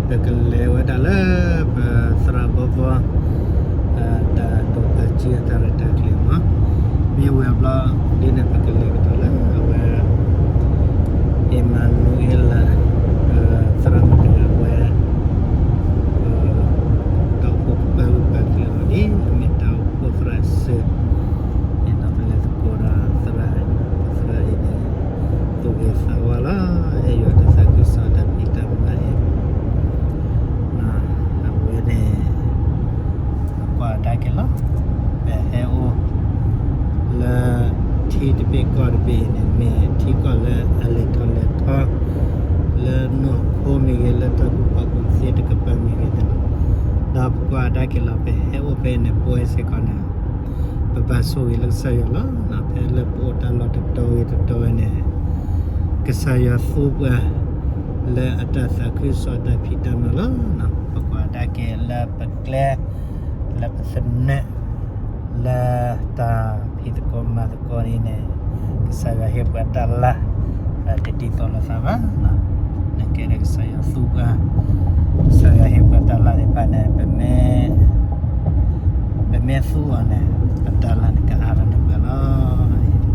ပကလဲၤဝဲဒၣ်လၢ ပသရၣ်ဘီဘီ တၢ်ဒိးပာ်စုအတၢ်ရဲၣ်တၢ်ကျဲၤမး, မ့ၢ်ဝဲအဘျီဒ်န့ၣ် ပကလဲၤကဒီးလၢအဝဲ အ့မၤနူအ့လး သရၣ်မုၣ်တဂၤဝဲ တၢ်အိၣ်ဖှိၣ်ကပၢ်ဂုၢ်ပၢ်ကျၢၤလီၤဒ် မ့ၢ်တၢ်အိၣ်ဖှိၣ်သရၣ်စၢၤ, အ့ၣ် ပလဲၤသကိးဒီးသရၣ်, သရၣ်အံၤန့ၣ် သူၣ်ဂ့ၤသးဝါလီၤ, ဟဲယွၤတၢ်သးခုကစီၣ်တၢ်ဖံးတၢ်မၤအံၤ, အဝဲန့ၣ် ကွၢ်ကဒါက့ၤလီၤ, ပဟဲအိၣ် လၢထံတဘ့ၣ်ကီၢ်တဘ့ၣ်အံၤန့ၣ် မ့ၢ်ထံကီၢ်လၢအလဲၤထီၣ်လဲၤထီ လၢနီၢ်ခိမ့ၢ်ဂ့ၤ လၢတၢ်ကူၣ်ဘၣ်ကူၣ်သ့တကပၤမ့ၢ်ဂ့ၤန့ၣ်လီၤ. ဒီးပကွၢ်ကဒါက့ၤလီၤ ပဟဲအိၣ်ဖဲအံၤန့ၣ် ပဝဲစ့ၢ်ကီးန့ၣ် ပဘၣ်ဆိၣ်ဂ့ၤလၢကစၢ်ယွၤလီၤ. ဖဲလၢပအိၣ်တၢ်လီၢ်တတီၤဂ့ၤတတီၤဝဲန့ၣ် ကစၢ်ယွၤသူပှၤ လၢအတၢ်သးခုကစီၣ်တၢ်ဖံးတၢ်မၤလီၤ. ပကွၢ်ကဒါက့ၤလၢပကျဲ လၢပသနၢၣ် လၢတၢ်ဖံးသကိးမၤသကိးအံၤန့ၣ် ကစၢ်ယွၤဟ့ၣ်ပှၤတၢ်လၢ် တဒ်သိးလိာ်သးဘၣ်. နကဲဒီးကစၢ်ယွၤသူပှၤ, ကစၢ်ယွၤဟ့ၣ်ပှၤတၢ်လၢ်သ့ၣ်တဖၣ်န့ၣ် ပမ့ၢ်သူအီၤန့ၣ် ပတၢ်လၢ်န့ၣ်ကအါထီၣ်န့ၢ်ပှၤလီၤ.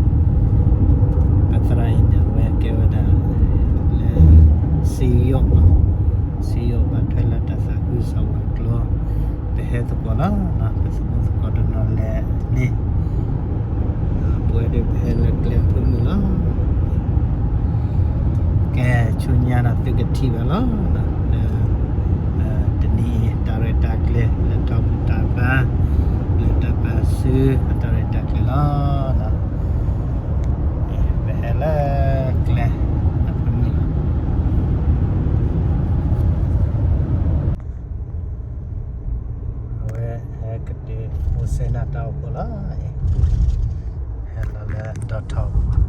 ပသရၣ်အံၤန့ၣ် အဝဲကဲဝဲဒၣ်လၢ စံယိၣ်, စံယိၣ်ဘၣ်ထွဲလၢတၢ်သးခုကစီၣ်ဝဲၤကျိၤ, ပဟဲသကိးလီၤ, ပသမူသကိးတနီၤလဲၣ်လံ ပဝဲဒၣ်ပဟဲလၢကျဲအဖၢမုၢ်လီၤ. ကဲ ဆူညါဒီးသုကထံၣ်ဘၣ်လီၤ, လၢ တနံၤအံၤ တၢ်ရဲၣ်တၢ်ကျဲၤ လၢတၢ်ဘူၣ်တၢ်ဘါ လၢတၢ်ပာ်စုအတၢ်ရဲၣ်တၢ်ကျဲၤလီၤ. ပဟဲလၢကျဲအဖၢမုၢ်လီၤ. အဝဲဟဲက့ၤအိၣ်စဲနၤတၢ်အိၣ်ဖှိၣ်လီၤ. ဟဲလီၤလၢဒီထီၣ်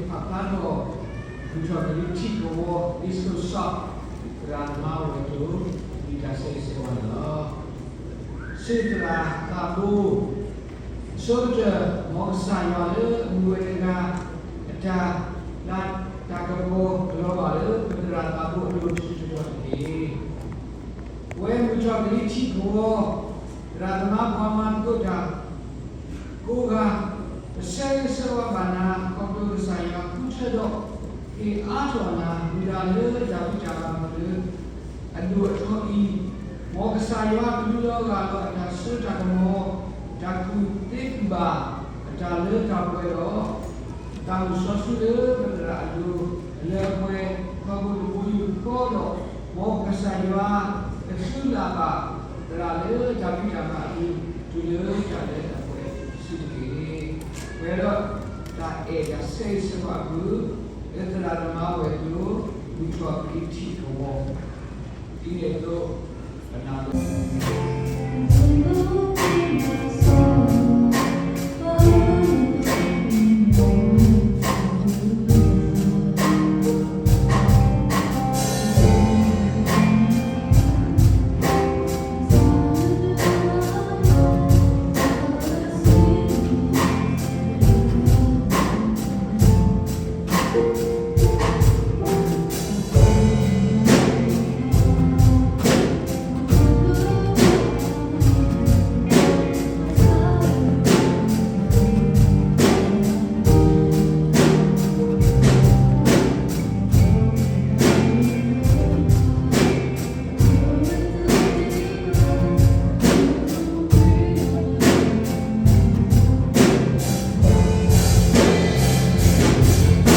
ဖးဖျါထီၣ် မုၢ်ထီၣ်ကလံၤထံးကဝီၤ အ့းစကူးစီး သရၣ်သမါဝဲၢ်ကျိၤ ဒုးတၢ်ဆၢဂ့ၤဆၢဝါန့ၣ်လီၤ. စ့သရၣ်သးဘိ ဆိကတၢၢ် မ်ကစၢ်ယွၤလၢအမုၢ်ဝဲတဂၤ အတၢ်လၤတၢ်ကပီၤကလီၤဘၣ်လၢ ပသရၣ်သးဘိအလိၤတစိၤတတီၤတက့ၢ်. ပဝဲမုၢ်ထီၣ်ကလံၤထံးကဝီၤ သရၣ်သမါပှၤမၤသကိးတၢ် ကိးဂၤ ပဆၢဂ့ၤဆၢဝါဘၣ်နၤ ခီဖျိကစၢ်ယွၤဃုထၢဒီး ဟ့ၣ်အါထီၣ်နၤ မုၢ်လၢ်လၢတၢ်ဖံးတၢ်မၤပူၤလၢ အဒိၣ်အထီအံၤ, မ်ကစၢ်ယွၤကလူလီၤဂာ်လီၤအတၢ်ဆှၢတၢ်ကမီၤ, တၢ်ကူၣ်သ့ကူၣ်ဘၣ်အတၢ်လၢတၢ်ပှဲၤဒီး တၢ်အိၣ်စီဆှံလၢပသရၣ်အလိၤ အလၢအပှဲၤ ထီဘိတဘိယူၢ်ဃီဒီး မ်ကစၢ်ယွၤကသုလၢ်ဘၣ်သရၣ်လၢတၢ်ဖံးတၢ်မၤအပူၤ တုၤလၢတၢ်လၢတၢ်ပှဲၤဆူတက့ၢ်. ပှဲၤဒီးတၢ်အဲၣ်တၢ်ဆၢဂ့ၤဆၢဝါအပူၤ လၢသရၣ်သမါဝဲၢ်ကျိၤ မုၢ်ထီၣ်ကလံၤထံးကဝီၤ ဒ်န့ၣ်အသိး ပနၢ်ပၢၢ်နၢ်ဒုးဒိၣ်ပှ့ၤဒိၣ်သ့ၣ်တဖၣ်တၢ်ရဲၣ်တၢ်ကျဲၤအသိးန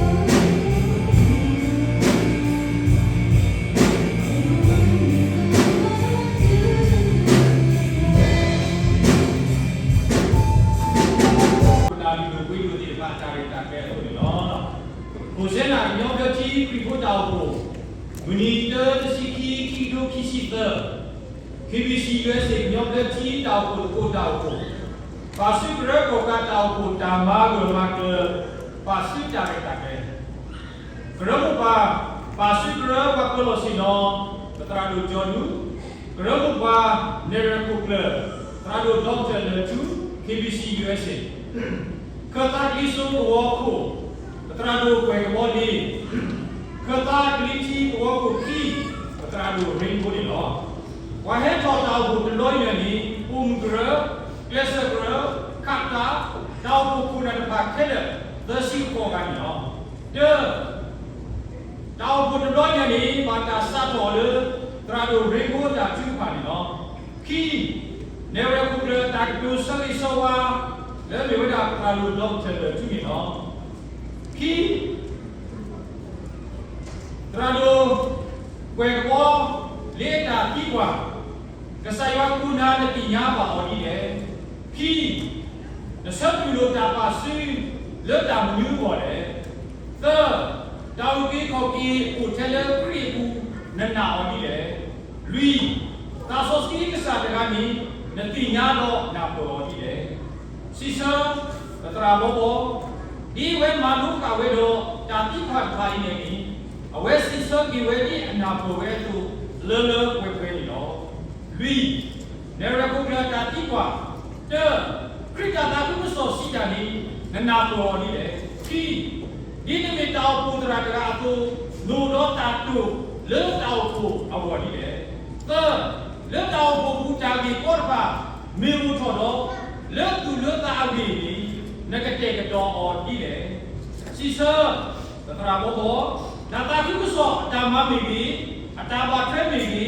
့ၣ်လီၤ. ကိၣ်စဲနၤကညီဘျၢထံခရံာ်ဖိတၢ်အိၣ်ဖှိၣ် မုၢ်နံၤတၢတဆံခံ ခံကထိခံဆံသၢ KBC USA ကညီဘျၢထံတၢ်အိၣ်ဖှိၣ်သကိးတၢ်အိၣ်ဖှိၣ် ပာ်ဆူကရၢကီၢ်ကးတၢ်အိၣ်ဖှိၣ်တၢ်မၤဂၢၢ်မၤကျၢၤ ပာ်ဆူတၢ်ရဲၣ်တၢ်ကျဲၤ ကရၢမိၢ်ပှၢ် ပာ်ဆူကရၢပှၤပၢၤလီၢ်ဆ့ၣ်နီၤ ပသရၣ်ဒိၣ်ကၠီၤနူ, ကရၢမိၢ်ပှၢ် နဲၣ်ရွဲၣ်ခိၣ်ကျၢၢ် သရၣ်ဒိၣ်ဒီကတၢၢ်လၢၢ်ထူ KBC USA, ခၢၣ်သးကလံၤစိးကဝီၤခိၣ် ပသရၣ်ဒိၣ်ကွဲၢ်ကဘီလ့, ခၢၣ်သးကလံၤထံးကဝီၤခိၣ်ခံ ပသရၣ်ဒိၣ်ရ့ၣ်ဘိန့ၣ်လီၤ. ပှၤဟဲထီၣ်တၢ်အိၣ်ဖှိၣ်တဘျီညါန့ၣ် ပိာ်မုၣ်ကရၢ, ကျဲးစၢးကရၢ, ခးတၢ်, တၢ်အိၣ်ဖှိၣ်ခိၣ်နၢ်တဖၣ်ခဲလၢာ် သၢဆံဃိးဂၤန့ၣ်လီၤ. တၢ တၢ်အိၣ်ဖှိၣ်တဘျီညါန့ၣ် ဘၣ်တၢ်စးထီၣ်အီၤလၢ သရၣ်ဒိၣ်ရ့ၣ်ဘိအတၢ်ထုကဖၣ်န့ၣ်လီၤ. ခံ, နဲၣ်ရွဲၣ်ခိၣ်ကျၢၢ်အတၢ်ကတိၤဆၢဂ့ၤဆၢဝါ လၢမ့ၢ်ဝဲဒၣ်သရၣ်ဒိၣ်ဒီကတၢၢ်လၢၢ်ထူန့ၣ်လီၤ. ခံ, သရၣ်ဒိၣ်ကွဲၢ်ကဘီလ့အတၢ်သံကွၢ်, ကစၢ်ယွၤကိးနၤနသ့ၣ်ညါဘၣ်အီၤဒ်လဲၣ်. ခံ, နဆၢတူၢ်လိာ်တၢ်ပာ်စုလၢတၢ်မနုၤအဂီၢ်လဲၣ်. သၢ, တၢ်အုၣ်က့ၤခီၣ်က့ၤအိၣ်ထဲလၢခရံာ်အပူၤ နနာ်အီၤဒ်လဲၣ်. လွံၢ်, သးစီဆှံကစၢ်တဂၤန့ၣ် နသ့ၣ်ညါဒီးနၢ်ပၢၢ်အီၤဒ်လဲၣ်. စံးဆၢ, ပသရၣ်ဘီဘီ, ဒ်အဝဲမၤလိဃာ်ဝဲဒီးတၢ်သံကွၢ်တဖၣ်အံၤန့ၣ်န့ၣ်, အဝဲစံးဆၢက့ၤဝဲဒ်အနၢ်ပၢၢ်ဝဲအသိး လၢလၢပှဲၤပှဲၤန့ၣ်လီၤ. လွံၢ်, နဲၣ်ရွဲၣ်ခိၣ်ကျၢၢ်အတၢ်သံကွၢ်, တၢ, ခရံာ်တၢ်သးခုကစီၣ်စံးတၢ်န့ၣ် နနၢ်ပၢၢ်အီၤဒ်လဲၣ်. ခံ, ဒ်နမ့ၢ်တၢ်အိၣ်ဖှိၣ်သရၣ်တဂၤအသိး, နအိၣ်ဒီးတၢ်တိာ်လၢတၢ်အိၣ်ဖှိၣ်အဂီၢ်ဒ်လဲၣ်. သၢ, လၢတၢ်အိၣ်ဖှိၣ်ပူၤတၢ်ဂ့ၢ်ကီတဖၣ် မ့ၢ်အိၣ်ထီၣ်ဒီး လၢသူၣ်လၢသးအဂ့ၢ်န့ၣ် နကတဲာ်ကတီၤအီၤဒ်လဲၣ်. စံးဆၢ, ပသရၣ်ဘီဘီ, တၢ်သးခုကစီၣ်အတၢ်မၤမ့ၢ်ဂ့ၤ, အတၢ်ဘၣ်ထွဲမ့ၢ်ဂ့ၤ,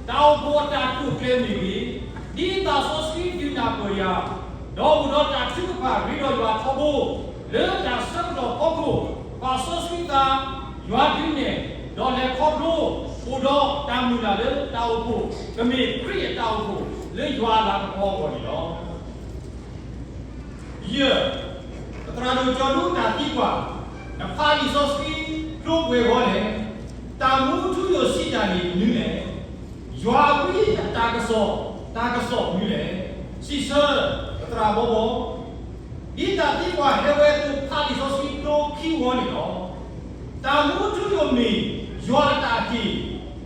တၢ်အိၣ်ဖှိၣ်အတၢ်တိာ်ကျဲၤမ့ၢ်ဂ့ၤ, ဒ်သးစီဆှံဒုးနၢ်ပၢၢ်ယၤ, ဒီးအိၣ်ဒီးတၢ်ထုကဖၣ်ရ့ဒီးယွၤထီဘိ, လၢတၢ်ဆၢကတီၢ်ဖီခိၣ်, ပာ်စီဆှံသး, ယွၤဒုးနဲၣ်, ဒီးလဲၤခီဖျိ, အိၣ်ဒီးတၢ်မုၢ်လၢ်လၢတၢ်အိၣ်ဖှိၣ်, ကမ့ၢ်ခရံာ်အတၢ်အိၣ်ဖှိၣ်လၢယွၤအလၤကပီၤအဂီၢ်န့ၣ်လီၤ. ယဲၢ်, ပသ သရၣ်ဒိၣ်ကၠီဒိတၢ်သံကွၢ်, နဖးလံာ်စီဆှံဖျိပှဲၤဂီၤလဲၣ်. တၢ်မူထူယိာ်စံးတၢ်န့ၣ်မနုၤလဲၣ်. ယွၤအဝံအတၢ်ကစီၣ်, တၢ်ကစီၣ်မနုၤလဲၣ်. စံးဆၢပသရၣ်ဘီဘီ, ဒ်တၢ်သံကွၢ်ဟဲဝဲအသိး ဖးလံာ်စီဆှံဖျိခံဂီၤန့ၣ်လီၤ. တၢ်မူထူယိာ်မ့ၢ် ယွၤအတၢ်အဟ့ၣ်,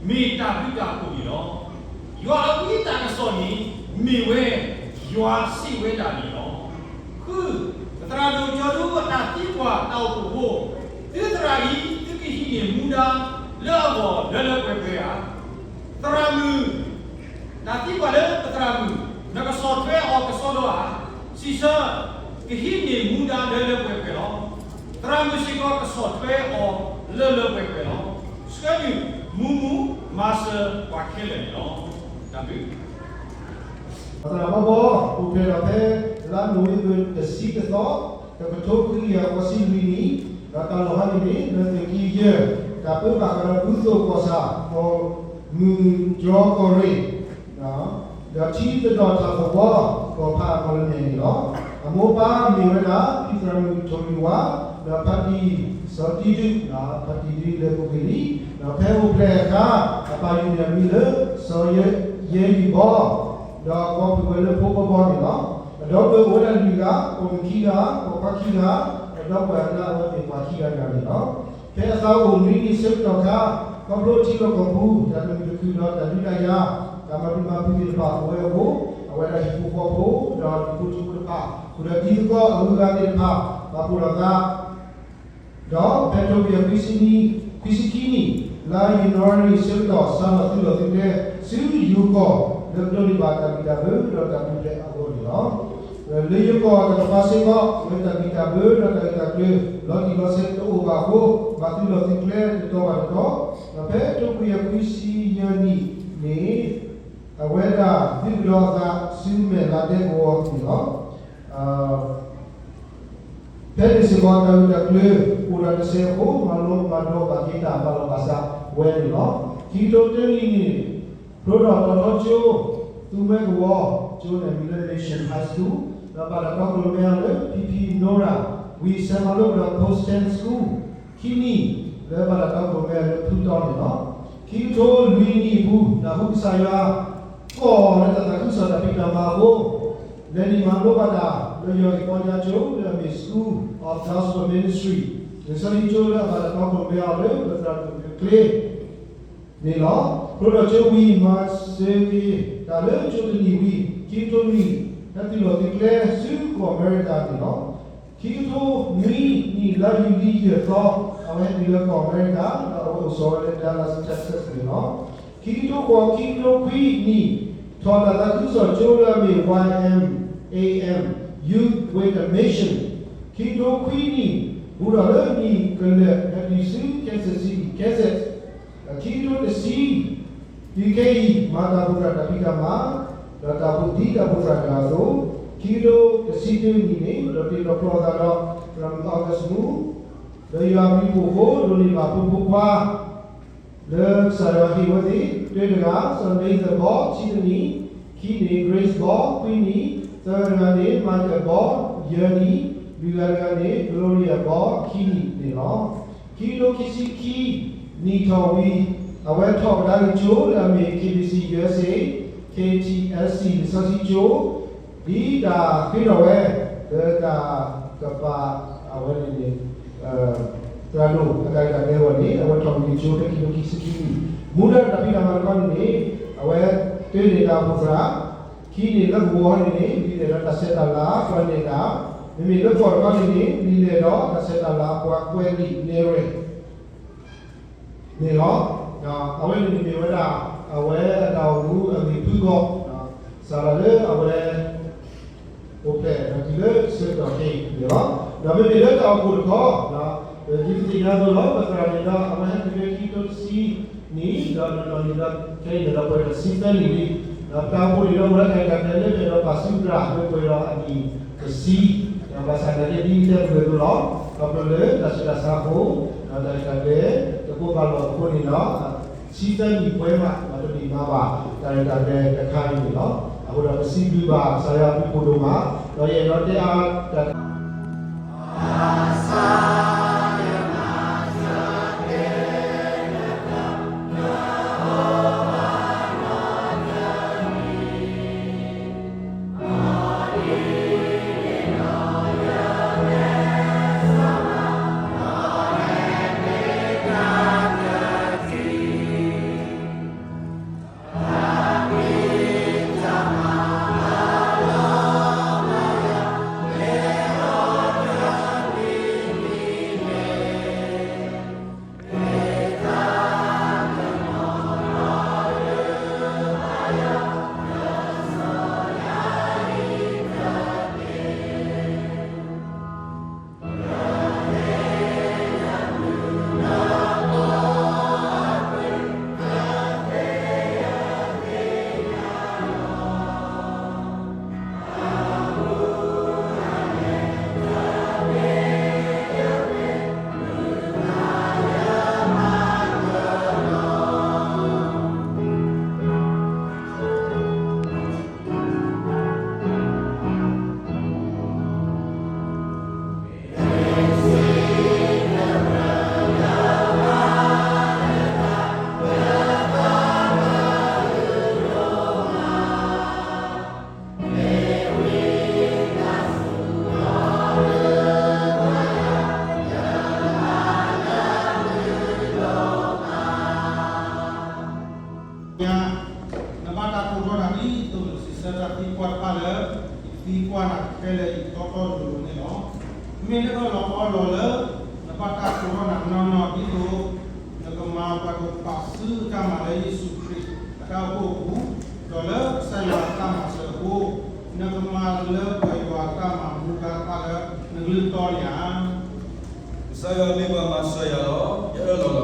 မ့ၢ်တၢ်ဘျုးတၢ်ဖှိၣ်န့ၣ်လီၤ. ယွၤအဝံအတၢ်ကစီၣ်န့ၣ် မ့ၢ်ဝဲ ယွၤစံးဝဲဒၣ်န့ၣ်လီၤ. ဃု, ပသရၣ်ဒိၣ်ကၠီဒိအတၢ်သံကွၢ်တၢ်အိၣ်ဖှိၣ်ဖိ, သုသရၣ်အံၤ သုကဟံးန့ၢ်မူဒါလၢအဂီၢ်လၢလၢပှဲၤပှဲၤဧါ. သရၣ်မုၣ် တၢ်သံကွၢ်လၢပသရၣ်မုၣ်, နကဆီၣ်ထွဲအီၤကစီဒီဧါ. စံးဆၢ, ကဟံးန့ၢ်မူဒါလၢလၢပှဲၤပှဲၤလီၤ. သရၣ်မုၣ်စ့ၢ်ကီးကဆီၣ်ထွဲအီၤလၢလၢပှဲၤပှဲၤလီၤ. ဆှၢနုာ်မူမူမၤစၢၤပှၤခဲလၢာ်န့ၣ်လီၤ. တၢ်ဘျုး ပသရၣ်ဘီဘီ အိၣ်ဖျဲၣ်ထီၣ်ဖဲ လါနိၣ်ဝ့ဘၢၣ် တဆံတသီ, တကထိခွံကယၤဃိးဆံလွံၢ်နံၣ်, ဒီးတၢ်လီၢ်ဟီန့ၣ်န့ၣ် လၢသုးက့ယဲၢ်, တၢ်ပၢဘၣ်ဃးဒီးဘူၣ်သိၣ်ကီၢ်ဆၣ် ကီၢ်မုၢ်တြီကီၢ်ရ့ၣ်, ဒီးထံသဒီၣ်ထၣ်သဝီ ကီၢ်ဖးအကီၢ်လၢမဲာ်န့ၣ်လီၤ. အမိၢ်ပၢ်မ့ၢ်ဝဲဒၣ် ဖံသရၣ်မုၣ်ထိၣ်လွံၢ်ဝါ, ဒီးဖါတံၢ်စီၤတံဒု, ဖါတံၢ်ဒုလၢပူၤကွံာ်လံ, ဒီးဖဲအိၣ်ဖျဲၣ်အခါ အပၢ်ယုၢ်န့ၢ်အမံၤလၢ စီၤယဲယံၢ်ဘီ, ဒီးကိးဖုၣ်ဝဲလၢဖိကီၢ်ဘီန့ၣ်လီၤ. အဒီပုၢ်ဝဲဒၣ်လွံၢ်ဂၤ, ပိာ်မုၣ်ခံဂၤ, ပိာ်ခွါခံဂၤ, ဒီးဒီပုၢ်ဝဲၢ်အဝဲသ့ၣ်ပှၤခံဂၤတဂၤန့ၣ်လီၤ. ဖဲအသးအိၣ်နွံနံၣ်ဆၢကတီၢ်အခါ, ခီဖျိထံလီၢ်ကီၢ်ပူၤ တၢ်တမုာ်တခုၣ်ဒီးတၢ်ဒုးတၢ်ယၤ, တၢ်မၤပျံၤမၤဖုးသ့ၣ်တဖၣ်အိၣ်ဝဲအဃိ, အဝဲဒၣ်ဟံၣ်ဖိဃီဖိ ဒီးဒူၣ်ဖိထၢဖိတဖၣ် ဃုာ်ဒီးတံၤသကိးအဂုၤအဂၤသ့ၣ်တဖၣ် ပာ်ဖှိၣ်ထီၣ်အသး ဒီးဖဲထိခွံကယၤခွံဆံနံၣ်, ခွံဆံခံနံၣ်, လါယနူၤအါရံၤဆၢကတီၢ် စးထီၣ်သုးလီၢ်သုးကျဲ ဆူယိၤကီၢ် လၢကဒိးန့ၢ်ဘၣ်တၢ်ဘံၣ်တၢ်ဘၢဒီးတၢ်ပူၤဖျဲးအဂီၢ်န့ၣ်လီၤ. လၢယိၤကီၢ်တကပၤစ့ၢ်ကီး လၢတၢ်ဘံၣ်တၢ်ဘၢဒီးတၢ်ဂ့ၢ်တၢ်ကျိၤ လီၤတံၢ်လီၤဆဲးတအိၣ်ဘၣ်အဃိ, ဘၣ်သုးလီၢ်သုးကျဲတတီၤဘၣ်တတီၤ, ဒီးဖဲထိခွံကယၤခွံဆံယဲၢ်နံၣ်န့ၣ် အဝဲဒၣ်သုးကဒီးအသးဆူမဲာ်လါဒဲကဝီၤန့ၣ်လီၤ. ဖဲန့ၣ်စ့ၢ်ကီး တၢ်ဂ့ၢ်တၢ်ကျိၤအိၣ်ဒီးတစဲးအဃိ, မၤလိမၤဒိးဘၣ်က့ၤတၢ်ဘၣ်လီၤဘၣ်စးဝဲန့ၣ်လီၤ. ခံကထိတၢနံၣ်န့ၣ် ဖျိထီၣ်တီၤထီကၠိ သူမွဲကဝီၤ, ကၠိန့ၣ်မံၤလၢ Mission High School, ဒီးဘၣ်တၢ်တီခိၣ်ရိၣ်မဲအီၤလၢ ဖံဖံ Nora, ဝံၤဆဲးမၤလိကဒီး Postan School ခံနံၣ်, လၢဘၣ်တၢ်တီခိၣ်ရိၣ်မဲအီၤလၢ ဖုတီန့ၣ်လီၤ. ခံကထိလွံၢ်နံၣ်အပူၤ နၢ်ဟူကစၢ်ယွၤ ကိးလၢတၢ်သးခုကစီၣ်တၢ်ဖံးတၢ်မၤအဃိ, လဲၤနုာ်မၤလိဘၣ်တၢ်လၢယွၤအံၤပီညါကၠိလၢအမ့ၢ် School of Gospel Ministry, လံာ်စီဆှံကၠိလၢအဘၣ်တၢ်တီခိၣ်ရိၣ်မဲအီၤလၢပသရၣ်ဒိၣ်ကျ့ န့ၣ်လီၤ. ဖျိထီၣ်ကၠိဝံၤ မၤစၢၤက့ၤတၢ်လၢကၠိတနံၣ်ဝံၤ ခံကထိလွံၢ် ဟဲသုးလီၢ်သုးကျဲဆူကီၢ်အမဲရကၤန့ၣ်လီၤ. ခံကထိနွံနံၣ် လါယူၤလံယဲၢ်သီ, အဝဲဟဲတုၤလၢကီၢ်အမဲရကၤ ဒီးအဝဲအိၣ်ဆိးဝဲလၢ Dallas Texas န့ၣ်လီၤ. ခံကထိဃိး ခံကထိခွံနံၣ် ထီၣ်တၢ်သးခုကစီၣ်ကၠိလၢအမ့ၢ် Y M A M, Youth with a Mission, ခံကထိခွံနံၣ် ဘူးထီၣ်လၢနံၣ်ကလၢာ် ဟဲတုၤဆူ Kansas City, Kansas, ခံကထိတဆံ တုၤခဲအံၤ မၤတၢ်အိၣ်ဖှိၣ်သရၣ်တၢ်ဖံးတၢ်မၤ, ဒီးတၢ်အိၣ်ဖှိၣ်ဒ်တၢ်အိၣ်ဖှိၣ်သရၣ်တဂၤအသိး, ခံကထိတဆံတၢနံၣ်န့ၣ် ဒီးတ့လီၤဖျိအသးဒီး သရၣ်မုၣ် August Moo, ဒီးယွၤအဘျုးအဖှိၣ်အဃိ ဒိးန့ၢ်ဘၣ်ဖိဖိခွါ လၢကစၢ်ယွၤဟ့ၣ်ဝဲသ့ၣ်, တၢတဂၤ စီၤ Nathan Ball ခံတနံၣ်, ခံနံၣ် Grace Ball ခွံနံၣ်, သၢဂၤတဂၤန့ၣ် Michael Ball ယဲၢ်နံၣ်, လွံၢ်ဂၤတဂၤန့ၣ် Gloria Ball ခံနံၣ်န့ၣ်လီၤ. ခံကထိခံဆံခံ နံၣ်ထီၣ်ဝံၤ အဝဲထီၣ်ကဒါက့ၤကၠိလၢအမ့ၢ် K B C USA, K T S C လံာ်စီဆှံကၠိ, ဒ်တၢ်ဃ့ထီၣ်ဝဲ လၢတၢ်ကပၤအဝဲန့ၣ်န့ၣ် သရၣ်ဒိၣ်အတၢ်ရဲၣ်တၢ်ကျဲၤအဂီၢ်န့ၣ် အဝဲထီၣ်ကဒါက့ၤကၠိဖဲခံကထိခံဆံခံနံၣ်, မူဒါတၢ်ဖံးတၢ်မၤတခီန့ၣ်န့ၣ် အဝဲတ့န့ၢ်တၢ်အိၣ်ဖှိၣ်သရၣ်, ခံန့ၣ်လၢကဝီၤန့ၣ်န့ၣ် ဒ်လဲၣ်ဒီးတၢ်ဆဲးတၢ်လၤပှၤနဲၣ်တၢ်, မ့မ့ၢ်လၢကီၢ်တခီန့ၣ်န့ၣ် ဒ်လဲၣ်ဒီးတၢ်ဆဲးတၢ်လၤပှၤကွဲးလံာ်နဲၣ်ရွဲၣ် န့ၣ်လီၤ. အဝဲန့ၣ်မ့ၢ်ဝဲဒၣ် အဝဲအတၢ်အိၣ်မူအဂ့ၢ်ဖုၣ်ကိာ် စးထီၣ်လၢအဝဲ အိၣ်ဖျဲၣ်ဒီးတုၤလၢဆၢကတီၢ်ခဲအံၤန့ၣ်လီၤ. ဒီးမ့မ့ၢ်လၢတၢ်အိၣ်ဖှိၣ်တခီ ဒ်ပသ့ၣ်ညါအသိးလီၤ, ပသရၣ်န့ၣ်ဒီး အဝဲဟဲတုၤလၢခံကထိတဆံနံၣ် ဒီးနီၢ်နီၢ်န့ၣ်ဒီး ခဲအံၤန့ၣ်ဒီးပှဲၤဒီးဆံသၢနံၣ်လံ. ဒီးပတၢ်အိၣ်ဖှိၣ်န့ၣ်ဒီး အိၣ်ဒီးတၢ်ရဲၣ်တၢ်ကျဲၤလၢပအဲၣ်ဒိးပာ်ဆူၣ်သရၣ်လၢပှဲၤဒီးအနံၣ်တဆံ, ဒီးဘၣ်ဆၣ်သနာ်က့ဒ်တဲပှဲၤအသိးလီၤ, ခီဖျိလၢတၢ်ဆူးတၢ်ဆါအဃိ ဒီးတၢ်ရဲၣ်တၢ်ကျဲၤတကိးဘၣ်လီၤအဃိန့ၣ်ဒီး ဆံသၢနံၣ်ပှဲၤမး ဒီးတမ့ၢ်မၤဘၣ် တၢ်ရဲၣ်တၢ်ကျဲၤတခါအံၤန့ၣ်လီၤ. အဃိဒီးပစံးဘျုးဘၣ်ကစၢ်ယွၤအဘျုးအဖှိၣ်ဒိၣ်မး, ဒီးယအဲၣ်ဒိးတဲအါတၢ် မ့ၢ်နအၢၣ်လီၤအီလီၤလၢ နဘၣ်တၢ်ကိးထီၣ်နၤနီၢ်နီၢ် ဒ်သိးနကမၤပှၤဒိးပာ်စုတၢ်မၤလၢယ့ၣ်ၡူးခရံာ်အတၢ်အိၣ်ဖှိၣ်အပူၤ, ဒီးလၢကစၢ်ယွၤအတၢ်မၤစၢၤအဃိ, နကမၤလၢပှၤယွၤအတၢ်မၤမူဒါတဖၣ်လၢနကလုၢ်တီန့ၣ်ဧါ. ကစၢ်ယွၤမ့ၢ်ပှၤမၤစၢၤယၤလီၤ. ယအၢၣ်လီၤလီၤ.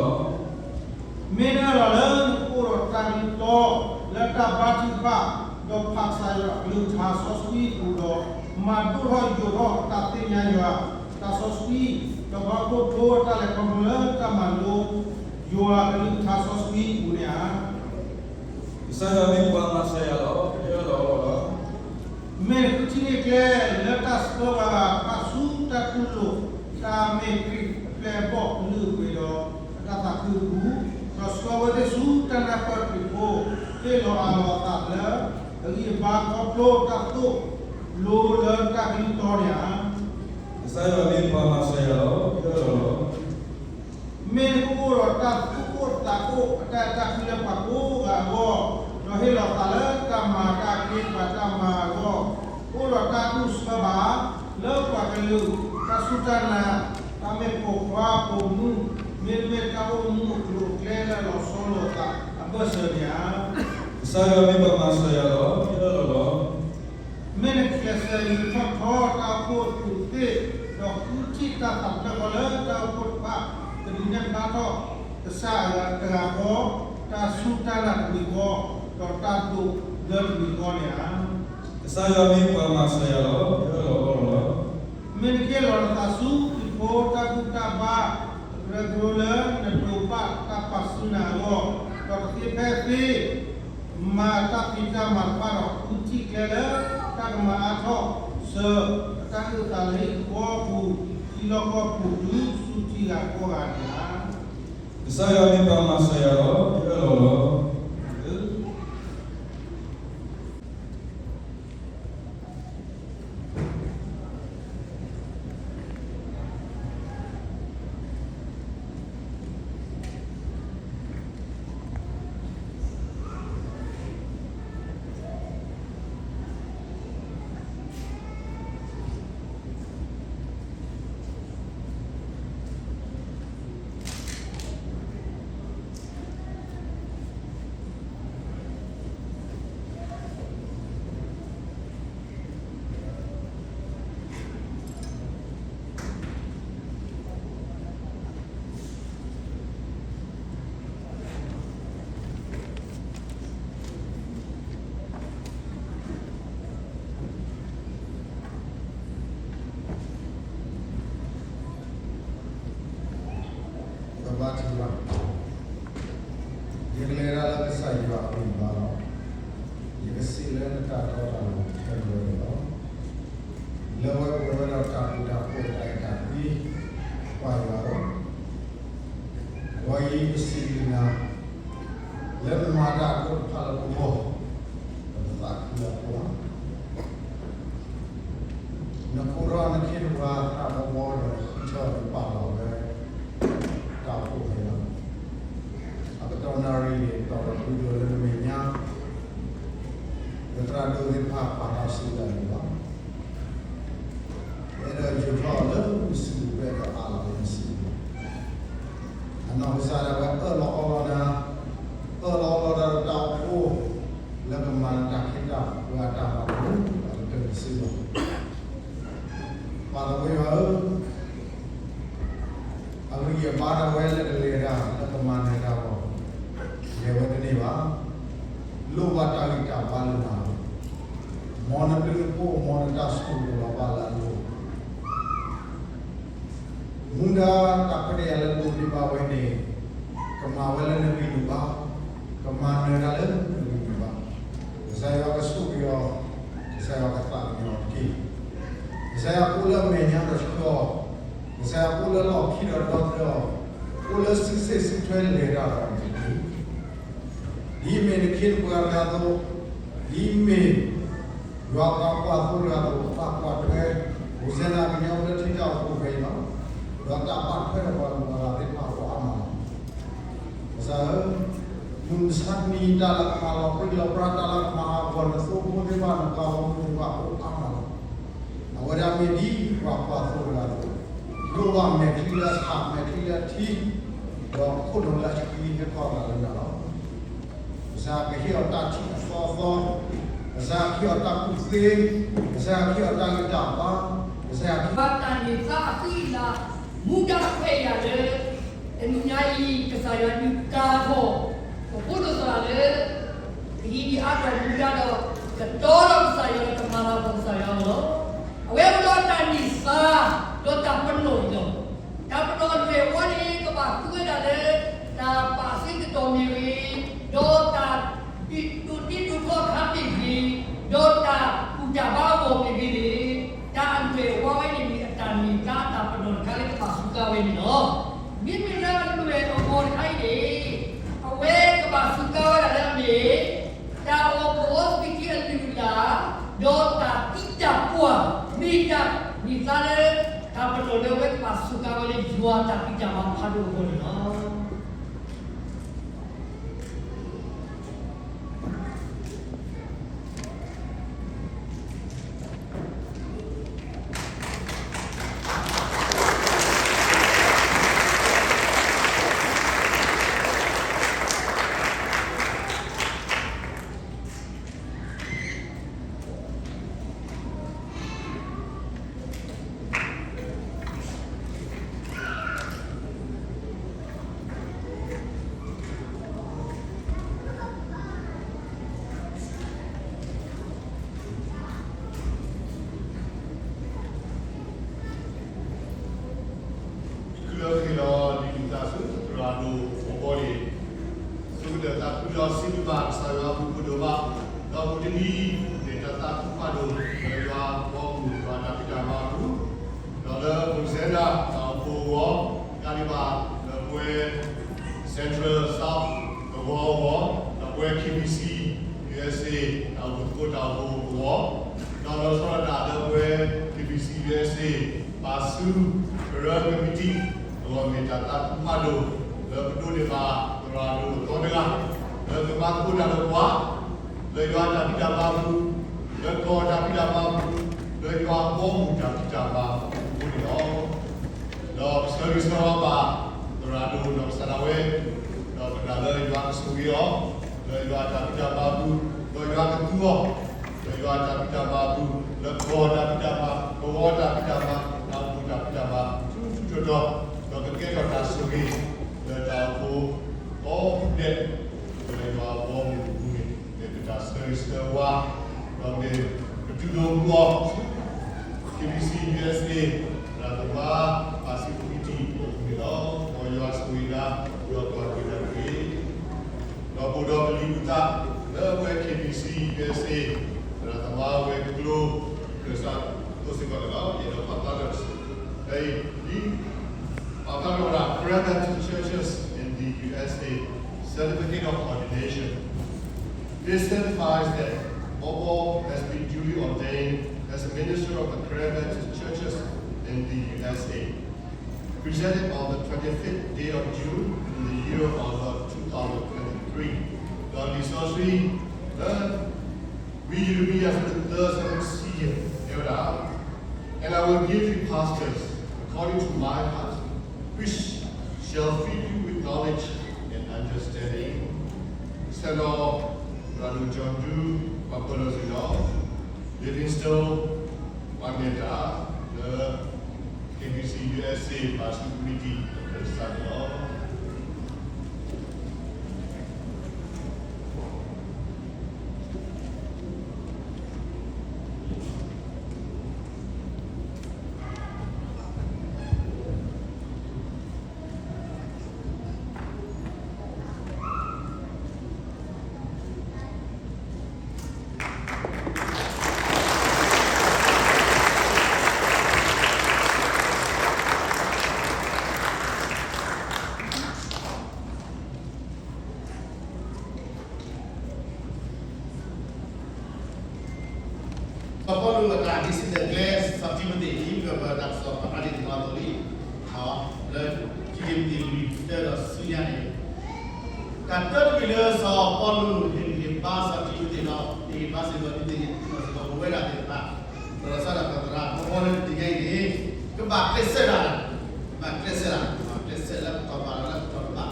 မ့ၢ်နအၢၣ်လီၤလၢနကအိၣ်ဒီးတၢ်ကလုၢ်တီ လၢတၢ်ဘါထုကဖၣ်, ဒီးဖးကစၢ်ယွၤအကလုၢ်ကထါစီဆှံအပူၤဒီး, မၤဒိၣ်ထီၣ်ယိာ်ထီၣ်တၢ်သ့ၣ်ညါယွၤအတၢ်စီဆှံ, ဒီးပှၤဟီၣ်ခိၣ်ဖိအတၢ်လဲၤခီဖျိလၢတၢ်မၤလိယွၤအကလုၢ်ကထါစီဆှံအပူၤန့ၣ်ဧါ. ကစၢ်ယွၤမ့ၢ်ပှၤမၤစၢၤယၤလီၤ. ယအၢၣ်လီၤလီၤ. မ့ၢ်နဃုထံၣ်န့ၢ်ကျဲလၢတၢ်ဆှၢပှၤဂၤတဖၣ်ဆူတၢ်တူၢ်လိာ် တၢ်မ့ၢ်ခရံာ်အပျဲၢ်အဘီၣ်အလုၢ်အပှ့ၤဒီး အတၢ်သးခုအပူၤ, ဒီးဆှၢဝဲသ့ၣ်ဆူတၢ်နၢ်ပၢၢ်ခရံာ်ဖိ, ဟ့ၣ်လီၤအးလီၤအသးလၢ အဂံၢ်အဘါခီဖျိတၢ်သိၣ်လိလၢတၢ်ကလုၢ်တီန့ၣ်ဧါ. ကစၢ်ယွၤမ့ၢ်ပှၤမၤစၢၤယၤလီၤ. ယအၢၣ်လီၤလီၤ. မ့ၢ်နကအိၣ်ဒီးတၢ်သူၣ်အိၣ်သးအိၣ်အတၢ်အဲၣ်တၢ်ကွံလၢပှၤကိးဂၤအဂီၢ်, ဒီးဟ့ၣ်လီၤသးလၢတၢ်မၤတၢ်ခ့ပှၤတၢ်မၤအဂီၢ်, အိၣ်ဒီးတၢ်ဒိၣ်ဆှၢဘၣ် လၢပှၤကလုာ် တၢ်စူၢ်တၢ်နာ်, တၢ်မ့ၢ်ပိာ်ခွါပိာ်မုၣ်, မ့တမ့ၢ်တၢ်အိၣ်မူအကျိၤအကျဲလၢအလီၤဆီလိာ်အသးအဘၢၣ်စၢၤန့ၣ်ဧါ. ကစၢ်ယွၤမ့ၢ်ပှၤမၤစၢၤယၤလီၤ. ယအၢၣ်လီၤလီၤ. မ့ၢ်နကျဲးစၢးယူးထီၣ်ထီတၢ်အိၣ်ဖှိၣ်အသူးအသ့ၣ်, ဒီးဃုထံၣ်တၢ်သးတဖျၢၣ်ဃီလၢတၢ်အိၣ်ဖှိၣ်တဖၣ်, ကဒုးနဲၣ်ဖျါထီၣ်ကစၢ်အဂၤတဂၤဃီ, တၢ်စူၢ်တၢ်နာ်တမံၤဃီ, ဒီးတၢ်ဒိးဘျၢတမံၤဃီန့ၣ်ဧါ. ကစၢ်ယွၤမ့ၢ်ပှၤမၤစၢၤယၤလီၤ. ယအၢၣ်လီၤအီလီၤလီၤ. မ့ၢ်နကဟ့ၣ်လီၤနသးဆူခရံာ်ဖိတၢ်ဘူၣ်တၢ်ဘါ, ကရၢကရိလၢနဒိးဘၣ်တၢ်ပာ်စုနၤအဂီၢ်, ဒီးတသ့ဖဲသ့ မၤတၢ်ဖံးတၢ်မၤတဖၣ်ဒီး ဃုထံၣ်ကျဲလၢတၢ်ကမၤအါထီၣ်စၢၤ အတၢ်အုၣ်အသးလၢဟံၣ်ဃီပူၤ, ထံလီၢ်ကီၢ်ပူၤတုၤဆူထံဂၤကီၢ်ဂၤန့ၣ်လီၤ. ကစၢ်ယွၤမ့ၢ်ပှၤမၤစၢၤယၤလီၤ. ယအၢၣ်လီၤလီၤ. ပကဘါထုကဖၣ်, ယကလဲၤတၢ်လၢကစၢ်ယွၤအဂံၢ်အဘါလီၤ. ယကစံးလၢနတၢ်တီတၢ်လိၤခဲလၢာ်န့ၣ်လီၤ. လၢဝဲပဝဲဒၣ်တၢ်ဃူတၢ်ဖိးတၢ်အဲၣ်တၢ်ကွံ, ပၢ်ယွၤဧၢ, အဝဲအံၤပစံးဘျုးနၤ လၢနမၤတၢ်အဒိၣ်တဖၣ်လၢပဂီၢ်, ပသးခုအဃိလီၤ. နခိၣ်ဒီးနခ့နပှၤသရၣ်ဘီဘီဒီးနဃုထၢနပာ်လီၤဝဲ တၢ်အိၣ်ဖှိၣ်ဖဲလီၤ. အကတီၢ်နၣ်ရံၣ်န့ၣ် တီၢ်ဒီးပှဲၤဒိၣ်လၢနမဲာ်ညါ, လၢသရၣ်ဒိၣ်သ့ၣ်တဖၣ်ပာ်တၢ်စုကဝဲၤန့ၣ်လီၤ. ပအဲၣ်ဒိးယူာ်ထီၣ်အီၤလၢနစုပူၤ, ပအဲၣ်ဒိးအးလီၤလၢနစုပူၤ. အနီၢ်ကစၢ်ဒၣ်ဝဲအၢၣ်လီၤအီလီၤနၤ, အၢၣ်လီၤအီလီၤဒီးတၢ်အိၣ်ဖှိၣ် လၢကမၤနတၢ်ခ့တၢ်ပှၤတၢ်မၤလိာ် အကတၢၢ်တစုလီၤ. ပၢ်သဝ့ၤဧၢ, အဂံၢ်အဘါဒၣ်ဝဲလၢကလဲၤတၢ် လၢကမၤနၢၤတၢ်အဂီၢ်, လဲၤဝဲတန့ၢ်ဘၣ်. လိၣ်ဘၣ်တၢ်ဂံၢ်တၢ်ဘါလၢနၤ, မ်နဘျုးနဖှိၣ် မ်နတၢ်ဆိၣ်ဂ့ၤလီၤဘၣ်လၢအလိၤ မူဒါတၢ်ခွဲးတၢ်ယာ်လၢဒိးန့ၢ်ဘၣ်ဝဲန့ၣ်, ကမၤဝဲလၢနဂံၢ်နဘါ, ကမၤနၢၤတၢ်လၢနဂံၢ်နဘါ. ကစၢ်ယွၤကဆိၣ်ဂ့ၤအီၤ, ကစၢ်ယွၤကသးကညီၤအီၤတက့ၢ်. ကစၢ်ယွၤကအိၣ်လၢအမဲာ်ညါဒီးဆှၢအီၤ, ကစၢ်ယွၤကအိၣ်လၢလီၢ်ခံဒီးဒီသဒၢအီၤ, အိၣ်လၢစုစ့ၣ်စုထွဲလဲၤတၢ်ဒီးအီၤတက့ၢ်. ဒ်အမ့ၢ်နခ့နပှၤတဂၤအသိး, ဒ်အမ့ၢ် ယွၤပှၤကွၢ်သိတဂၤအသိး, ပာ်ကွၢ်ထွဲ, အိၣ်စဲနၤကညီလၢထံတၢ်အိၣ်ဖှိၣ်ဖဲအံၤလီၤ. ဒီးတၢ်ဘၣ်ထွဲဒီးပှၤဂုၤပှၤဂၤသ့ၣ်တဖၣ်အဂီၢ်အါမးလီၤ. ကစၢ်ဧၢ, မုၢ်မဆါတနံၤအံၤ တၢ်လၢကမၤလီၤပြံလီၤပြါ, တၢ်လၢကမၤဟးဂီၤနသိဖိသ့ၣ်တဖၣ်, နပှၤဂီၢ်မုၢ်သ့ၣ်တဖၣ်အဂီၢ်အါမးလီၤ. အဝဲဒၣ်မ့ၢ်ဒ်ပှၤကွၢ်သိတဂၤအသိး, ဒိၣ်ဘၣ်မဲာ်ချံလၢအဆၣ် မဲာ်ချံလၢအထံ, ဒီးခိၣ်နူာ်လၢအဆှံဟဲခီအသးလၢယွၤလီၤ. ကစၢ်ကဟ့ၣ်အီၤတၢ်ထံၣ်အသီသီ, ကစၢ်ကဟ့ၣ်အီၤတၢ်ကူၣ်သ့, ကစၢ်ကဟ့ၣ်အီၤတၢ်ဂံၢ်တၢ်ဘါ, ကစၢ်ကဟ့ၣ် ဘၣ်တၢ်န့ၢ်သါအဃံအလၤ မူဒါခွဲးယာ်လၢ တနံၤညါအံၤ ကစၢ်ယွၤဒုးကၤထီၣ် ပဖိဒိၣ်သရၣ်လၢ ကဟံးန့ၢ်အါထီၣ်မူဒါဒီး ကတီဒီးကစၢ်ယွၤဒီးကမၤလၤကပီၤကစၢ်ယွၤအဂီၢ်လီၤ. အဝဲအိၣ်ဒီးတၢ်န့ၢ်သါ ဒီးတၢ်ပနီၣ်အံၤလီၤ. တၢ်ပနီၣ်အလွဲၢ်အဝီန့ၣ် ကဘၣ်ဃုဝဲဒၣ်လၢ တၢ်ပာ်စ့ကတီၢ်မ့ၢ်ဂ့ၤ, ဒီးတၢ်ဒိးတ့ဒိးဖျီအခါမ့ၢ်ဂ့ၤ, ဒီးတၢ်ဘူၣ်တၢ်ဘါအဂီၢ်မ့ၢ်ဂ့ၤန့ၣ်, တၢ်အလွဲၢ်အဝီဝဲန့ၣ်မ့ၢ်အတၢ်န့ၢ်သါတၢ်ပနီၣ်တခါလၢကဘၣ်စူးကါဝဲန့ၣ်လီၤ. မ့မ့ၢ်လၢအလွဲၢ်အဝီတခါအံၤန့ၣ် အဝဲကဘၣ်စူးကါဝဲဒၣ်လၢအမ့ၢ် တၢ်အီၣ်ကဝီၤသံးက့အလုၢ်အလၢ်, ဒီးတၢ်သံတၢ်ပှၢ်, မ့ၢ်တၢ်န့ၢ်သါလၢ တၢ်ပနီၣ်လၢအဝဲကဘၣ်စူးကါဝဲလၢယွၤတၢ်ဖံးတၢ်မၤဖးဒိၣ်အဂီၢ်န့ၣ်လီၤ. တချုးလၢကဟ့ၣ်လီၤလံာ်အုၣ်သးဆူသရၣ်ဒိၣ်အဘီန့ၣ်, သုကဒၢးသးခုဒီးစံးဘျုးဘၣ်ကစၢ်ယွၤအဘျုးအဖှိၣ်ဒိၣ်မး, ဒီးမုၢ်တနံၤအံၤ မ့ၢ်တၢ်သးခုဖးဒိၣ် လၢယွၤအဘီအမုၢ် ယွၤအတၢ်ဖံးတၢ်မၤအပူၤ, ဒီးလၢပကစဲဒၣ်တၢ်အိၣ်ဖှိၣ်အဂီၢ်, ကါဒံးဘၣ်လၢပဝဲ Central South သဝီအဂီၢ်, ဒီးပဝဲ KBC USA တၢ်အိၣ်ဖှိၣ်သကိးတၢ်အိၣ်ဖှိၣ်အဂီၢ်, ဒီးလီၤဆီဒၣ်တၢ်လၢပဝဲ KBC USA ဘၣ်ဆူကရၢကမံးတံာ်အဂီၢ် မ့ၢ်တၢ်သးခုဖးဒိၣ် လၢပဒိးန့ၢ်ဘၣ်သရၣ်ဒိၣ်အသီတဂၤ လၢကမၤသကိးတၢ်ဒီးပှၤ လၢယွၤအတၢ်ဖံးတၢ်မၤအပူၤ, လၢကီၢ်အတၢ်ဖံးတၢ်မၤအပူၤ, လၢယွၤအဘီအမုၢ်တၢ်ဖံးတၢ်မၤအပူၤအဃိန့ၣ်လီၤ. ဒီးပဆၢဂ့ၤဆၢဝါဘၣ် သရၣ်ဒိၣ်နီၢ်ကစၢ်ဒၣ်ဝဲ, ဒီးပနာ်လၢယွၤကဆိၣ်ဂ့ၤအီၤ လၢယွၤအတၢ်ဖံးတၢ်မၤအပူၤ, ဒီးယွၤကသူအီၤ လၢယွၤအတၢ်ဖံးတၢ်မၤအပူၤ, လၢကီၢ်တၢ်ဖံးတၢ်မၤ, ကဝီၤတၢ်ဖံးတၢ်မၤ, တၢ်အိၣ်ဖှိၣ်တၢ်ဖံးတၢ်မၤ ထူထူတီတီ, ဒီးကကဲထီၣ်တၢ်ဆိၣ်ဂ့ၤ လၢတၢ်အိၣ်ဖှိၣ်ကိးဖုဒဲး လၢယွၤအဘီအမုၢ်အပူၤန့ၣ် မ့ၢ်ပတၢ်ဆၢဂ့ၤဆၢဝါ, ဒီးမ့ၢ်ပတူၢ်လိာ်မုာ်အီၤဆူ KBC USA သရၣ်သမါ ပၣ်စံကမံးတံာ်အပူၤန့ၣ်လီၤ. မ်ယွၤဆိၣ်ဂ့ၤနၤ, ယွၤပှၤဂ့ၤနၤတက့ၢ်. ဒီးအိၣ်ဒီးပလံာ်အုၣ်သး လၢပဝဲ KBC USA သရၣ်သမါဝဲၤကျိၤ ခၢၣ်စး သိးစ့ၢ်ကီးန့ၣ်လီၤ. ယအဲၣ်ဒိးဖးဖျါထီၣ် ဖးဖျါထီၣ်ဝဲဒၣ် Karen Baptist Churches in the U S A Certificate of Ordination. This certifies that Bobo has been duly ordained as a minister of the Karen Baptist Churches in the U S A. Presented on the twenty-fifth day of June in the year of our Lord two thousand twenty-three. ဒီးလံာ်စီဆှံလၢ ဝံယံးရမံယၤ အဆၢဒိၣ်သၢ အဆၢဖိတဆံယဲၢ် တဲဝဲဒၣ်, And I will give you pastors according to my heart, which shall feed you with knowledge and understanding. ဆဲးလီၤ သရၣ်ဒိၣ် John Dew ပှၤပၢၤလီၢ်ဆ့ၣ်နီၤ Livingstone ပှၤနဲၣ်တၢ်လၢ KBC USA ဘၣ်ဆူကမံးတံာ် ခၢၣ်စးန့ၣ်လီၤ. စီၤပီလူးအတၢ်ဟ့ၣ်စံၣ်တဲၤကျဲ စီၤတံၤမသ့း ဒ်ပကပာ်တၢ်ကစီၣ်ဖးဖးဒ်န့ၣ်အသိးလံ, လၢတံၤမသ့း လွံၢ် တၢဒီးဆူညါန့ၣ်, တၢ်တၢတမံၤလၢစီၤပီလူးဟ့ၣ်ဂံၢ်ဟ့ၣ်ဘါစီၤတံၤမသ့းဒီး ဟ့ၣ်ဂံၢ်ဟ့ၣ်ဘါစ့ၢ်ကီးတံၤမသ့း ပဝဲဒၣ်သ့ၣ်တဖၣ်, ဒီးစးဒၣ်ပသရၣ်ဖီဖီလၢတသ့ၣ်ညါအံၤန့ၣ်, ကဘၣ်ကျဲးစၢးဒၣ် ဘၣ်ကျဲးစၢးလီၤ, ဘၣ်ကျဲးစၢးလၢပတီၢ်ဘၣ်လီၤ လၢပတီၢ်တဘၣ်,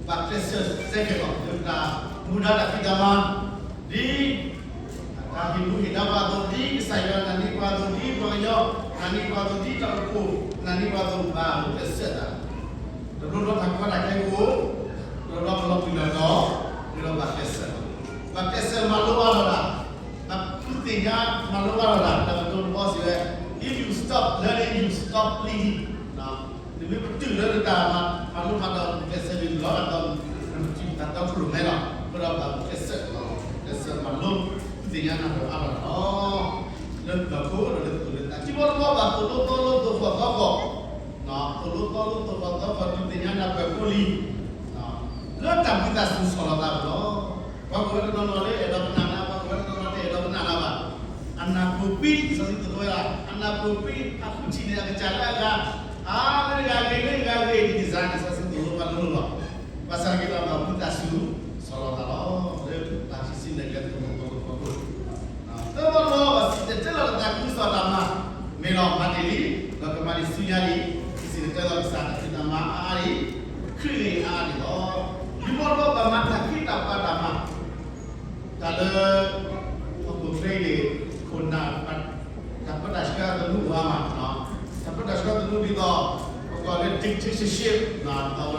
ဘၣ်ကျဲးစၢးစဲကဲၤလီၤ လၢပတၢ်မူဒါတၢ်ဖံးတၢ်မၤ, ဒ် တၢ်ဟ့ၣ်မူဟ့ၣ်ဒါပှၤအသိး ဒ်ကစၢ်ယွၤနာ်န့ၢ်ပှၤအသိး ဒ်ပှၤကညီနာ်န့ၢ်ပှၤအသိး ဒ်တၢ်အိၣ်ဖှိၣ်နာ်န့ၢ်ပှၤအသိး ဘၣ်မူကျဲးစၢးတၢ်, တဘျီဘျီတၢ်ကီတၢ်ခဲကအိၣ်, တဘျီဘျီပလီၢ်ပံၤလီၢ်တီၤ, မ့ၢ်ဒီးဘၣ်ကျဲးစၢးလီၤ, ဘၣ်ကျဲးစၢးမၤလိအါထီၣ်တၢ်, ဘၣ်ဃုသ့ၣ်ညါမၤလိအါထီၣ်တၢ်, တၢ်ကတိၤတဘီစံးဝဲ, If you stop learning, you stop leading. နမ့ၢ်ပတုာ်လၢနတၢ်မၤလိမၤဒိး နကျဲးစၢးန့ၣ်လီၤ နတၢ်တီခိၣ်ရိၣ်မဲလီၤ, အဃိဒီးဘၣ်ကျဲးစၢး, ကျဲးစၢးမၤလိ ဃုသ့ၣ်ညါနၢ်ပၢၢ်အါထီၣ်လီၤ, လၢပျၢၤခိၣ်ဒီးလၢသုးလၢသး ခံဘီတဘီဘၣ်သိၣ်လိသီလိသိၣ်ဃီၣ်သီဃီၣ်, သိၣ်လိသီလိသိၣ်ဃီၣ်သီဃီၣ် ဒုးသ့ၣ်ညါနၢ်ပၢၢ်ဖိလံ, လၢတၢ်ဝံသးစူၤဆီၣ်လီၤသးလီၤ, ပှၤကိးဝဲတနီၤနီၤလၢအဲၣ်ဒိးကနၣ်နၤ ပှၤကိးဝဲတနီၤနီၤတအဲၣ်ဒိးကနၣ်နၤဘၣ်, အနၢ်ပၢၢ်ကွံာ် လံာ်စီဆှံသိၣ်လိဝဲဒၣ် အနၢ်ပၢၢ်ကွံာ် အဃုထံၣ်န့ၢ်အကစၢ်လၢအဂၤ, အါလၢဂၤဂ့ၤ လၢဂၤဂ့ၤ ဒ်န့ၣ်စ့ၢ် လံာ်စီဆှံသိၣ်လိပှၤလိၤလိၤလီၤ, ဘၣ်ဆၣ်က့ဒီး တၢ်ဝံသးစူၤဆီၣ်လီၤသးလီၤ, လၢတၢ်ဆံးဆံးနဲၣ်ကျဲ သိၣ်လိသီလိသိၣ်ဃီၣ်သီဃီၣ်, သၢဘီတဘီဘၣ်စံၣ်တဲၤတဲလီၤနသး ကစံၣ်တဲၤတဲလီၤတၢ်မၤ, မ့ၢ်လီၤမၤတ့ၢ်လံ, ဒီးကမၤဒံးဆူညါလံ, ကစံၣ်တဲၤတဲလီၤကစၢ်တၢ်ဖံးတၢ်မၤအါအါလံ, ခရံာ်ဂ့ၤအါအါန့ၣ်လီၤ, ခံဘီတဘီဘၣ်မၤတၢ်ခ့တၢ်ပှၤတၢ်မၤ တၢ်လၢ ဟီၣ်ခိၣ်ချၢအံၤန့ၣ် ခိၣ်နၢ် တၢ်ပၢတၢ်ဆှၢအသနူအိၣ်အါမး, တၢ်ပၢတၢ်ဆှၢအသနူဒ်သိး ပကိးလၢ dictatorship ဒီးလၢ သုး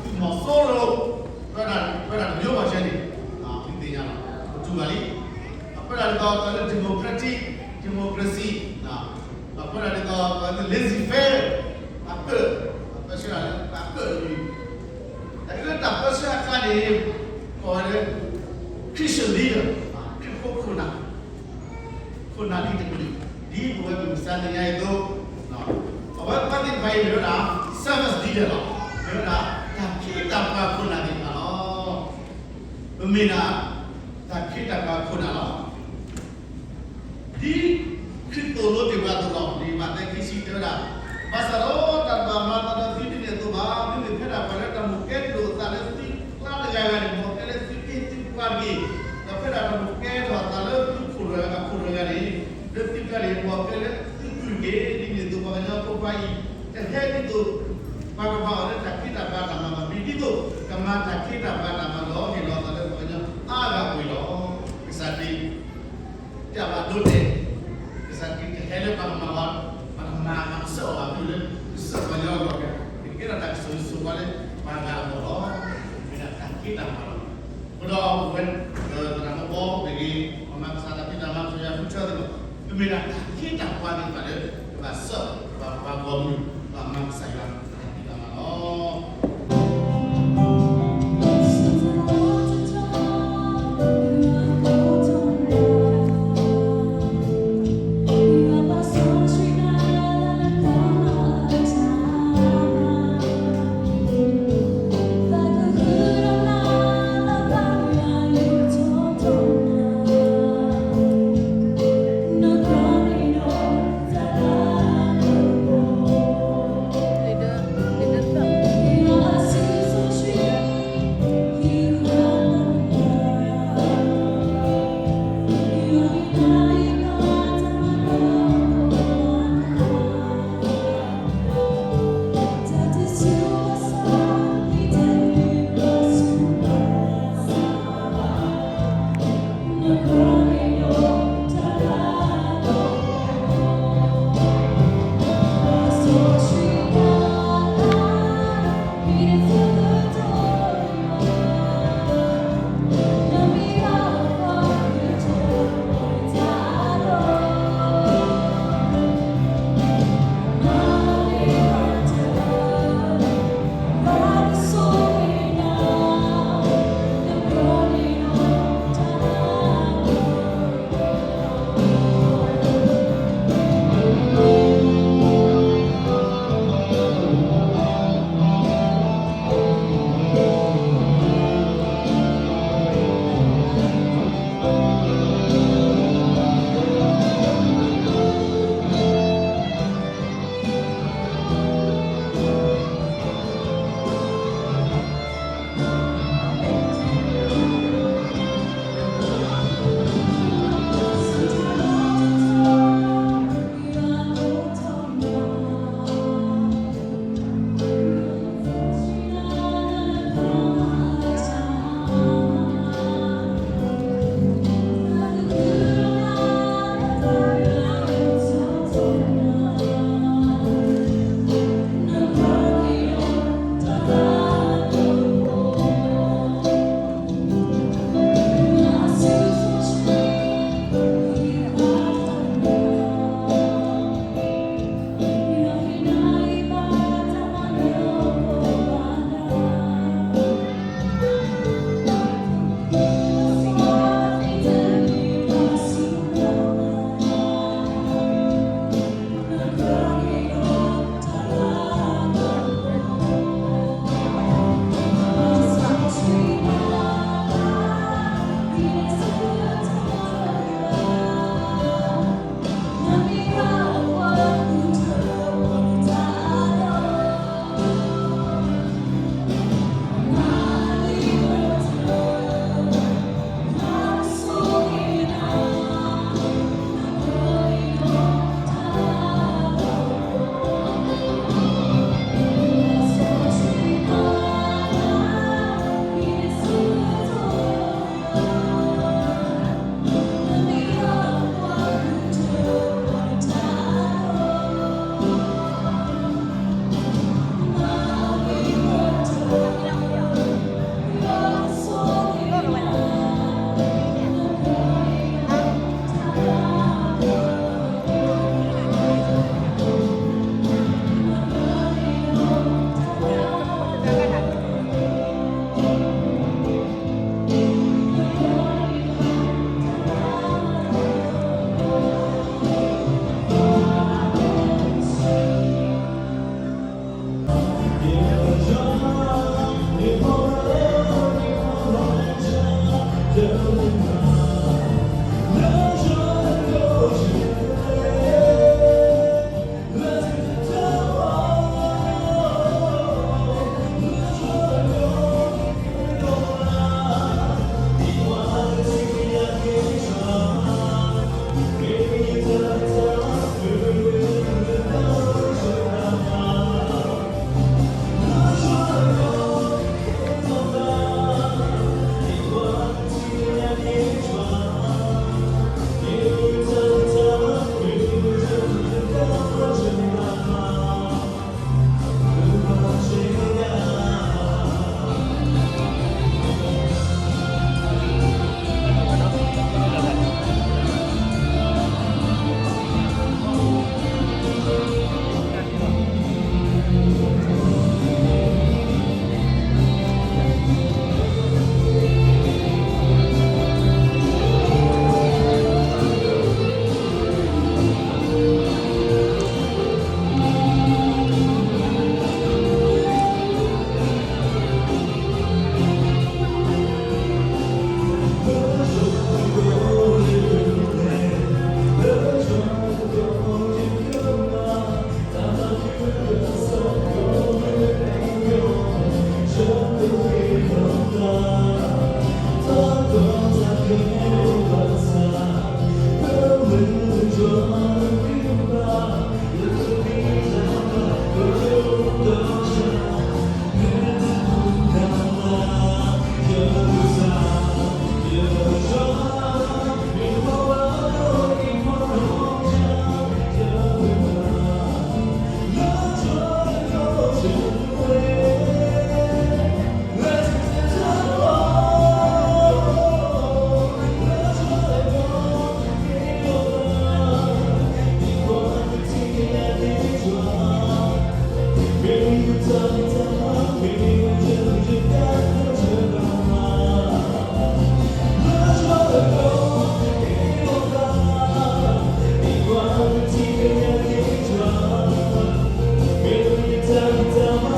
မီၤစိရိၤ ပၢတၢ်တမံၤမံၤန့ၣ် ပသ့ၣ်ညါလီၤ ပတူၢ်ဘၣ်လံ, အပၢတၢ်ဒ်သိး တၢ်လၢ democratic, democracy, အပၢတၢ်ဒ်သိး တၢ်လၢ laissez faire, အကၢၣ်, တၢ်ပၢဆှၢတၢ်လၢအကၢၣ်တမံၤ တၢ်လၢတၢ်ပၢဆှၢအကျါန့ၣ် ကိးဝဲလၢ Christian leader, ခရံာ်ဖိခိၣ်နၢ်, ခိၣ်နၢ်လံၤတကလုာ်, ဒ်ပဝဲပကစၢ်သ့ၣ်ညါအသိး, အဝဲသ့ၣ်တဖၣ်အံၤမ့ၢ်ဝဲဒၣ် servant leader လီၤ, မ့ၢ်ဝဲဒၣ် တၢ်ခ့တၢ်ပှၤခိၣ်နၢ်သ့ၣ်တဖၣ်လီၤ. ပမ့ၢ်ဒၣ် တၢ်ခ့တၢ်ပှၤခိၣ်နၢ်လီၤ. ဒ်ခရံာ်သိၣ်လိတ့ၢ်ပှၤအသိးလီၤ. လံာ်မးသဲခံဆံတဲဝဲဒၣ်, ဘၣ်ဆၣ်ဒီးတၢ်တဘၣ်မၤအသးဒီးသုဒ်န့ၣ်အသိးဘၣ်. မ့မ့ၢ်ဖဲဒၣ်ပှၤလၢတၢ်မိၣ်ကဲဒိၣ်အသးလၢသုကျါတဂၤဂၤန့ၣ် မ်အကဲလၢသုက့သုပှၤတက့ၢ်. ဒီးဖဲဒၣ်တၢ်မိၣ်ကဲထီၣ်အသးလၢသုခိၣ်အခိၣ်တဂၤန့ၣ် လၢသုကျါန့ၣ် မ်အကဲလၢသုကုၢ်တက့ၢ်. ဒ်န့ၣ်အသိး ပှၤကညီဖိခွါအံၤ တဟဲဒ်သိး ပှၤကမၤအီၤလၢတၢ်ခ့တၢ်ပှၤတၢ်မၤဘၣ်. မ့ၢ်ဒ်သိး ကမၤတၢ်ခ့တၢ်ပှၤတၢ်မၤဒီးဟ့ၣ်လီၤအသးလၢပှၤကညီအါဂၤအံၤလီၤ. ကစၢ်ခရံာ် တၢ်ဘၣ်ဒိတဲာ်, ကစၢ်ခရံာ်တဟဲလၢပှၤကမၤဝဲ, ပှၤကမၤမၤကစၢ်အီၤဘၣ် မ့ၢ်လၢကစၢ်ပှၤကညီအဂီၢ်, ကကဲထီၣ်တၢ်ကစီၣ်ဆိၣ်ဝါလၢပှၤဂၤအဂီၢ်လီၤ. မ့ၢ်ဒၣ်တၢ်ခ့တၢ်ပှၤလီၤ. အဃိဒီးပဝဲ သရၣ်မုၣ်ဘီ မ့ၢ်ဂ့ၤ, ပှၤမၤကစၢ်တၢ်ဖံးတၢ်မၤ ကစၢ်ယွၤဃုထၢသ့ၣ်တဖၣ်, ပမ့ၢ်ဒၣ်တၢ်ခ့တၢ်ပှၤသ့ၣ်တဖၣ်လၢ ပဘၣ်စၢၣ် ပှၤဂီၢ်မုၢ် ပှၤမၤကစၢ်ယွၤတၢ်ဖံးတၢ်မၤလီၤ. ခဲကနံၣ်အံၤ မ်လၢပကစၢ်ယ့ၣ်ၡူးခရံာ်အဘျုးအဖှိၣ်, ပၢ်ကစၢ်အတၢ်အဲၣ်ဒိၣ်ဒီး သးစီဆှံအတၢ်ရ့လိာ်မ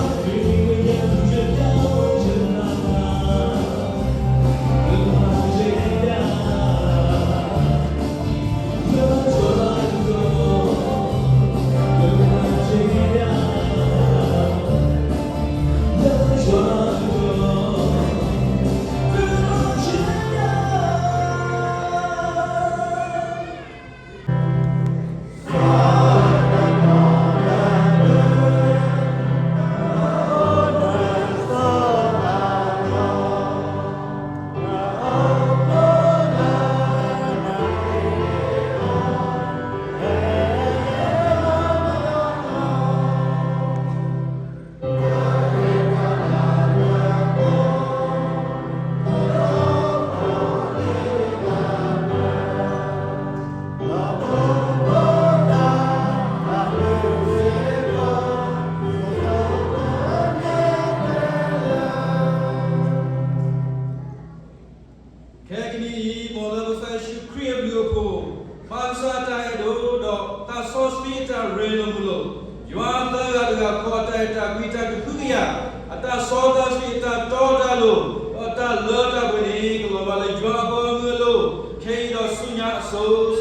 ုာ်လိာ်, ယွၤအသးဂၤတဂၤခီအတၢ်အဲၣ်တၢ်ကွံတၢ်ကဟုကယာ်, အတၢ်စီတၢ်ဆှံအတၢ်တီတၢ်လိၤ, ဒီးတၢ်လၢတၢ်ပှဲၤန့ၣ် ကလီၤဘၣ်လၢယွၤအပှၤဂီၢ်မုၢ်အလိၤ, ခဲအံၤဒီးဆူညါအစိၤ